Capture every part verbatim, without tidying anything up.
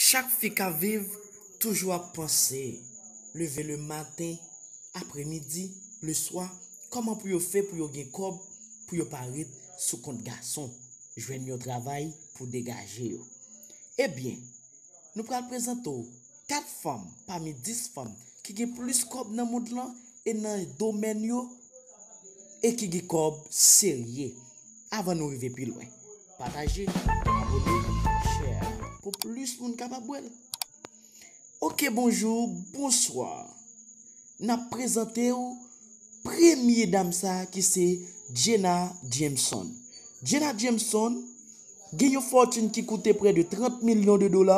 Chak fi k ap viv toujou ap panse, leve le maten, apremidi, le swa, kòman pou yo fè pou yo gen kòb pou yo pa ret sou kont gason, jwenn yon travay pou degaje yo. Ebyen, nou pral prezante w kat fanm pami dis fanm ki gen plis kòb nan mond lan e nan domèn yo e ki gen kòb serye. Avan nou rive pi lwen, pataje, abone, share pou plis moun kapab wè l. Oke, bonjou, bonswa. N ap prezante w premye dam sa ki se Jenna Jameson. Jenna Jameson gen yon fòtin ki koute prè de trant milyon de dola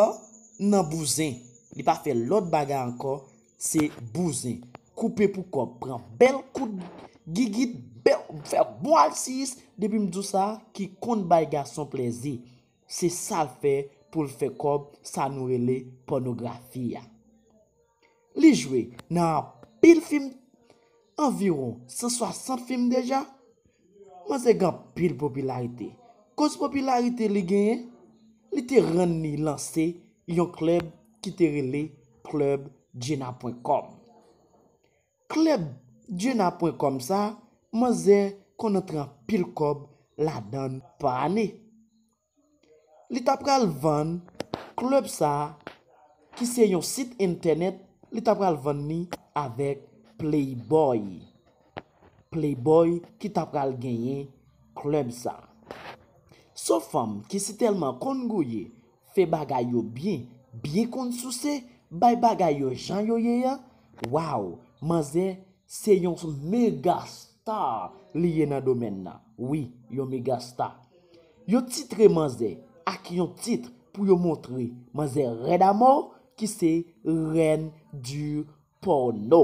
nan bouzen. Li pa fè lòt bagay ankò, se bouzen. Koupe pou kòb, pran bèl kout gigit, bèl, fè bon alsiyis, depi m di w sa, ki konn bay gason plèzi. Se sa l fè pou l fè kòb sa nou rele pònografi a. Li jwe nan anpil fim, anviwon san swasant fim deja. Manzè gen anpil popilarite. Koz popilarite li genyen, li te rann li lanse yon klèb ki te rele Club Jenna pwen kòm. Klèb Jenna pwen kòm sa, manzè konn antre anpil kòb ladan l pa ane. Li ta pral vann klèb sa, ki se yon sit entènèt, li ta pral vann li avèk Playboy. Playboy ki ta pral genyen klèb sa. Se yon fanm ki sitèlman konn gouye, fè bagay yo byen, byen konn souse, bay bagay yo jan yo ye a. Waw, manzè se yon mega star li ye nan domèn nan. Wi, yon mega star. Yo titre manzè ak yon tit pou yo montre manzè rèd amò, ki se Reine du Porno.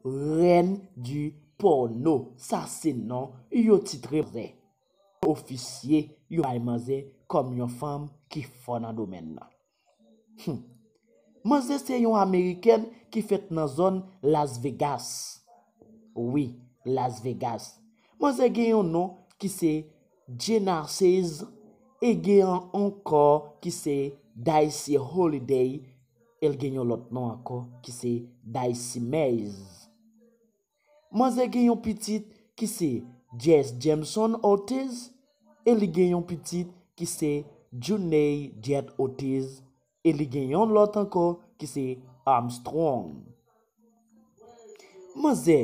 Reine du Porno. Sa se non yo titre manzè. Ofisye yo bay manzè kòm yon fanm ki fò nan domèn nan. Hmm. Manzè se yon amerikèn ki fèt nan zòn Las Vegas. Wi, Las Vegas. Manzè gen yon non ki se Jenna Says e gen yon ankò ki se Dicey Holiday. E l gen yon lòt non ankò ki se Dicey Mays. Manzè gen yon pitit ki se Jess Jameson Ortiz e li gen yon pitit ki se Junae Jet Ortiz e li gen yon lòt ankò ki se Armstrong. Manzè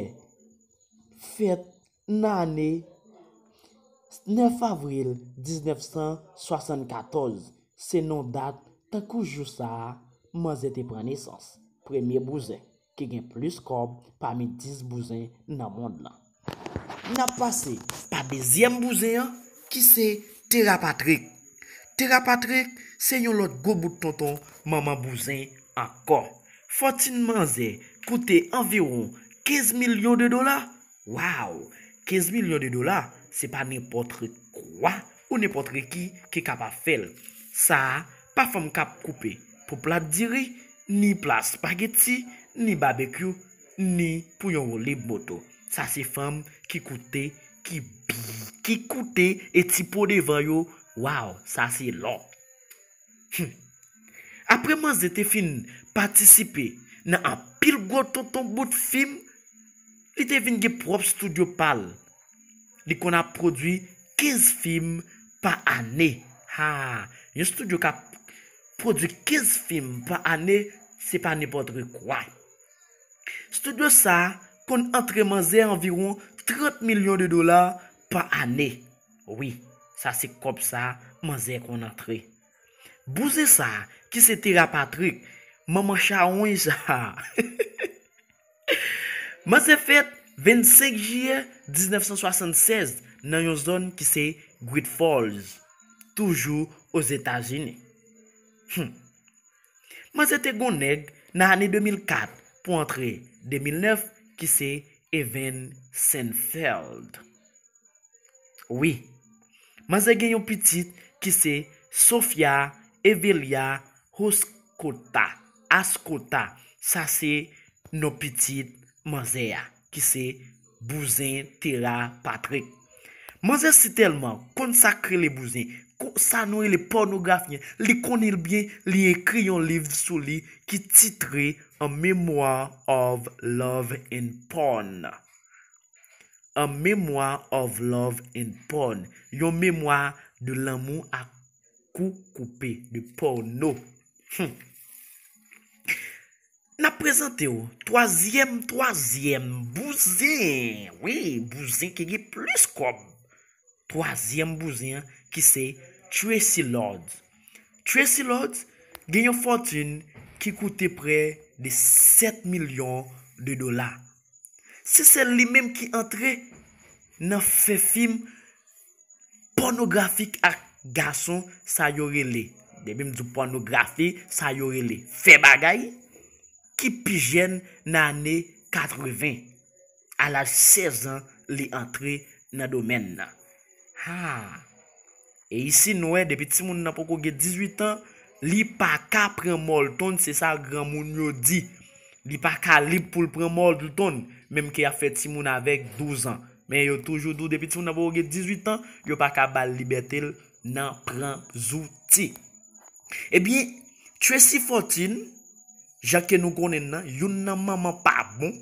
fèt nan ane nèf avril diznèf san swasannkatòz. Se non dat tankou jou sa a manzè te pran nesans. Premye bouzen ki gen plis kòb pami dis bouzen nan mond lan. N ap pase pa dezyèm bouzen an, ki se Tera Patrick. Tera Patrick se yon lòt gwo bout tonton manman bouzen ankò. Fòtin manzè koute anviwon kenz milyon de dola. Waw! Kenz milyon de dola, se pa nenpòt kwa ou nenpòt ki ki kapab fè l. Sa a, pa fanm k ap koupe pou plat diri, ni pla espageti, ni babekyou, ni pou yon woulib moto. Sa se fanm ki koute, ki bi, ki koute e ti po devan yo. Waw, sa se lò. Hmm. Apre manzè te fin patisipe nan anpil gwo tonton bout fim, li te vin gen pwòp estidyo pa l. Li konn ap pwodui kenz fim pa ane. Ha, yon estidyo k ap pwodui kenz fim pa ane, se pa nenpòt kwa. Estidyo sa a konn antre manzè anviwon trant milyon de dola pa ane. Wi, sa se kòb sa manzè konn antre. Bouzen sa a, ki se Tera Patrick, manman chawony sa a. Manzè fèt vennsenk jiyè diznèf san swasannsèz nan yon zòn ki se Great Falls, toujou Ozetazini. Hmm. Manzè te gon nèg nan ane de mil kat pou antre de mil nèf ki se Evan Seinfeld. Wi. Manzè gen yon pitit ki se Sofia Evelia Hoscota. Ascota. Sa se non pitit manzè a, ki se bouzen Tera Patrick. Manzè sitèlman konn sa k rele bouzen, Sa nou rele pònografi an. Li konnen l byen, li ekri yon liv sou li ki titre A Memoir of Love and Porn. A Memoir of Love and Porn. Yon memwa de lanmou ak kou koupe, de pòno. Hmm. N ap prezante w twazyèm, twazyèm bouzen. Wi, bouzen ki gen plis kòb. Twazyèm bouzen an ki se Traci Lords. Traci Lords gen yon fòtin ki koute prè de sèt milyon de dola. Se sèl li menm ki antre nan fè fim pònografik ak gason, sa yo rele, depi m di w pònografi, sa yo rele fè bagay, ki pi jèn nan ane katreven. A laj sèz an, li antre nan domèn nan. Ha! E isi, nou wè, depi timoun nan poko gen dizuit an, li pa ka pran Molton, se sa granmoun yo di. Li pa ka lib pou l pran Molton, menm ke y ap fè timoun avèk douz an. Men yo toujou di w, depi timoun nan poko gen dizuit an, yo pa ka ba l libète l nan pran zouti. Ebyen, Tracy Fortune, jan ke nou konnen l nan, youn nan manman pa bon,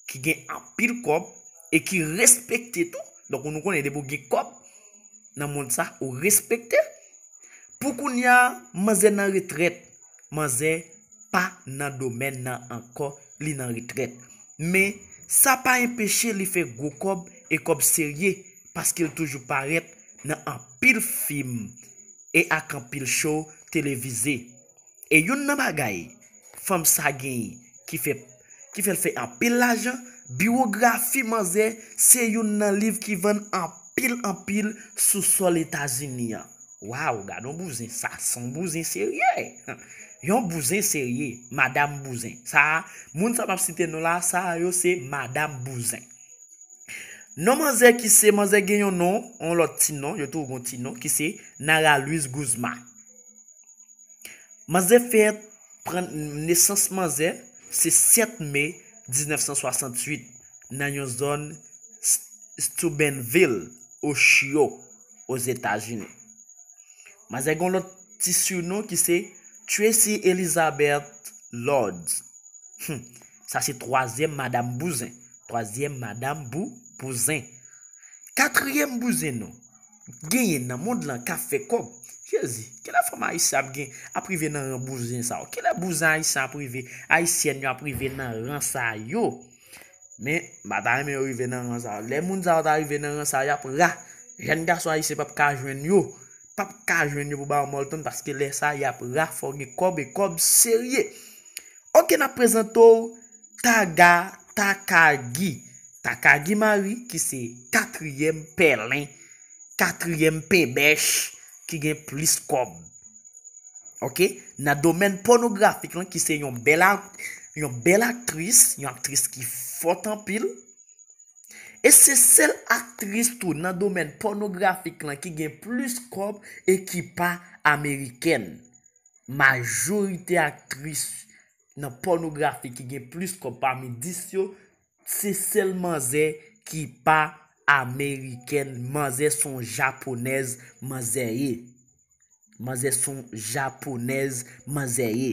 ki gen anpil kòb, e ki respekte tou. Donk, nou konnen depi w gen kòb nan mond sa, ou respekte. Pou kounye a, manzè nan retrèt. Manzè pa nan domèn nan ankò, li nan retrèt. Men, sa pa enpeche li fè gwo kòb e kòb serye, paske l toujou parèt nan anpil fim e ak anpil show televize. E youn nan bagay fanm sa genyen ki fè, ki fè l fè anpil lajan, biwografi manzè se youn nan liv ki vann anpil, anpil sou sòl Etazini an. Waw, gad on bouzen, sa se on bouzen serye. Yon bouzen serye, madanm bouzen. Sa, moun sa m ap site non la, sa yo se madanm bouzen. Non manzè ki se, manzè gen yon non, yon lòt ti non, yo tou gon ti non, ki se Nara Luis Guzmán. Manzè fèt, pran nesans manzè, se sèt me diznèf san swasantuit, nan yon zòn S-, Steubenville, Ohio, Ozetazini. Manzè gen yon lòt ti sinon ki se Tracy Elizabeth Lords. Hmm. Sa se twazyèm madanm bouzen. Twazyèm madanm bou-, bouzen. Katriyèm bouzen nou genyen nan mond lan k ap fè kòb. Jezi, kilè fanm ayisyen ap gen, ap rive nan ran bouzen sa yo? Kilè bouzen ayisyen ap rive, ayisyèn yo ap rive nan ran sa yo? Men, m pa ta renmen yo rive nan ran sa yo. Lè moun sa yo ta rive nan ran sa yo, y ap ra. Jèn gason ayisyen p ap ka jwenn yo. P ap ka jwenn yo pou ba yo Molton, paske lè sa, y ap ra, fò w gen kòb e kòb serye. Oke, n ap prezante w Taga Takagi. Takagi Marie, ki se katriyèm pèlen, katriyèm penbèch ki gen plis kòb. Oke? Nan domèn pònografik lan, ki se yon bèl ak-, yon bèl aktris, yon aktris ki fòt anpil. E se sèl aktris tou nan domèn pònografik lan ki gen plis kòb e ki pa amerikèn. Majorite aktris nan pònografi ki gen plis kòb pami dis yo, se sèl manzè ki pa amerikèn. Manzè se yon japonèz, manzè ye. Manzè se yon japonèz, manzè ye.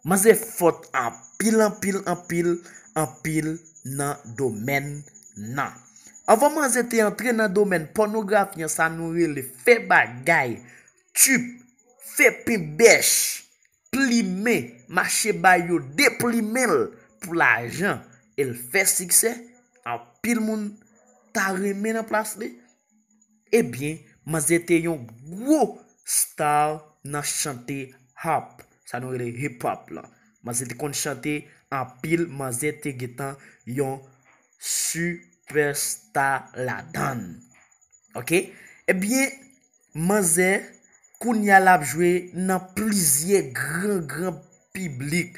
Manzè fòt anpil, anpil, anpil, anpil nan domèn nan. Anvan manzè te antre nan domèn pònografi an, sa nou rele fè bagay, tip, fè penbèch, plimen, mache ba yo deplimen l pou lajan, e l fè siksè, anpil moun ta renmen nan plas li. Ebyen, manzè te yon gwo star nan chante hop, sa nou rele hip hop lan. Manzè te konn chante anpil, manzè te gentan yon sipèsta ladann. Oke? Ebyen, manzè, kounye a l ap jwe nan plizyè gran, gran piblik,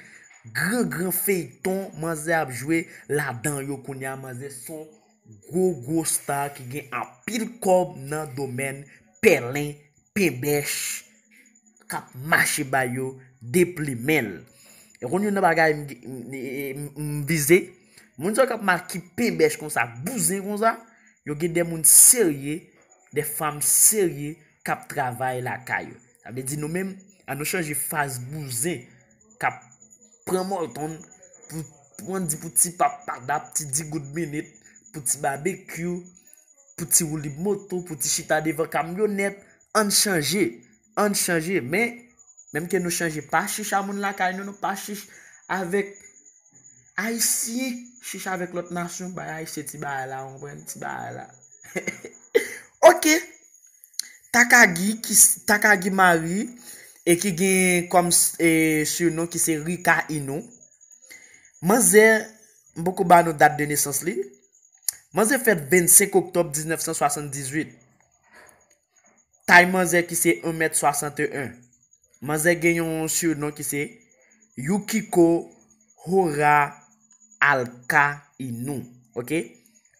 gran, gran feyton, manzè ap jwe ladan yo kounye a, manzè se yon gwo, gwo star ki gen anpil kòb nan domèn pèlen, penbèch, k ap mache ba yo deplimen l. E konn youn nan bagay m, m, m, m vize, moun sa yo k ap mache penbèch konsa, bouzen konsa, yo gen de moun serye, de fanm serye, k ap travay lakay yo. Sa vle di nou menm, ann nou chanje faz bouzen k ap pran mòltonn pou, pou ann di pou ti pap padap, ti digout minit, pou ti babekyou, pou ti woulib moto, pou ti chita devan kamyonèt, ann chanje, ann chanje. Men, menm ke nou chanje, pa chich a moun lakay nou, nou pa chich avèk Ayisyen, chich avèk lòt nasyon, bay Ayisyen ti bagay la, w konprann, ti bagay la. Ok. Takagi, ki, Takagi Mari, e ki gen kòm e, surnom ki se Rika Inu. Manzè, m poko ba nou dat de nesans li. Manzè fèt vennsenk oktòb diznèf san swasanndizwit. Tay manzè ki se en mèt swasanteyen. Manzè gen yon surnom ki se Yukiko Hora Alka Inu. Ok?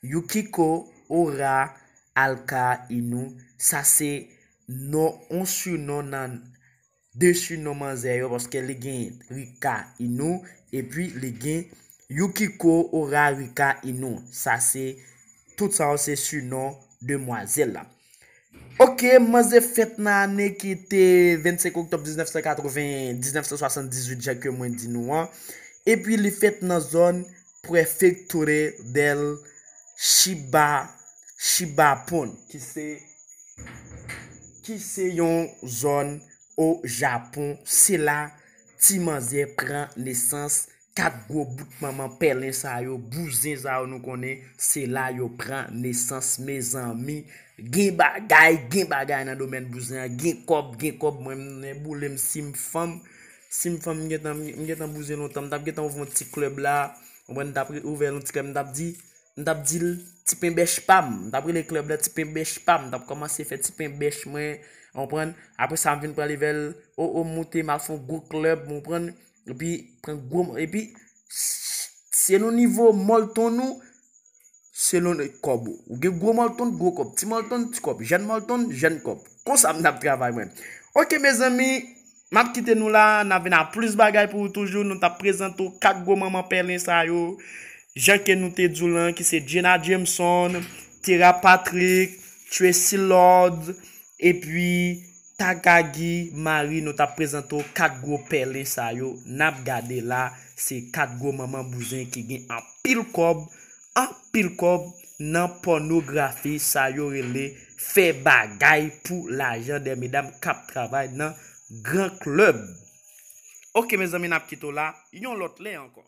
Yukiko Hora Alka Inu. Sa se non, yon surnom nan de surnom manzè yo, paske li gen Rika Inu, epi li gen Yukiko Hora Rika Inu. Sa se, tout sa yo se surnom demwazèl la. Ok, manzè fèt nan ane ki te vennsenk oktòb diznèf san katreven, diznèf san swasanndizwit, jan ke mwen di nou an. Epi li fèt nan zòn Prefecture del Chiba, Shibapon, ki se, ki se yon zòn o Japon. Se la ti manzè pran nesans. Kat gwo bout manman pèlen sa yo, bouzen sa yo nou konnen, se la yo pran nesans, mezanmi. Gen bagay, gen bagay nan domèn bouzen an, gen kòb, gen kòb, mwen m nèboule m, si m fanm, si m fanm, m gentan, m gentan bouzen lontan, m t ap gentan ouvè yon ti klèb la, w konprann, m t ap ouvè yon ti klèb, m t ap di, m t ap di l ti pen bèch pa m, m t ap rele klèb la ti pen bèch pa m, m t ap kòmanse fè ti pen bèch mwen, w konprann, apre sa m vin pran level, o, o, moute, m al fè yon gwo klèb, w konprann, epi pran gwo, epi selon nivo mòltonn ou, selon kòb ou. Ou gen gwo mòltonn, gwo kòb. Ti mòltonn, ti kòb. Jèn mòltonn, jèn kòb. Konsa m t ap travay mwen. Ok, mezanmi, m ap kite nou la. N ap vin a plis bagay pou ou toujou. Nou t ap prezante w kat gwo manman pèlen sa yo. Jan ke nou te di w lan, ki se Jenna Jameson, Tera Patrick, Traci Lords, epi Takagi Mari, nou t ap prezante w kat gwo pèlen sa yo. N ap gade la, se kat gwo manman bouzen ki gen anpil kòb, anpil kòb nan pònografi, sa yo rele fè bagay pou lajan, de medam k ap travay nan gran klèb. Ok, mezanmi, n ap kite w la yon lòt lè ankò.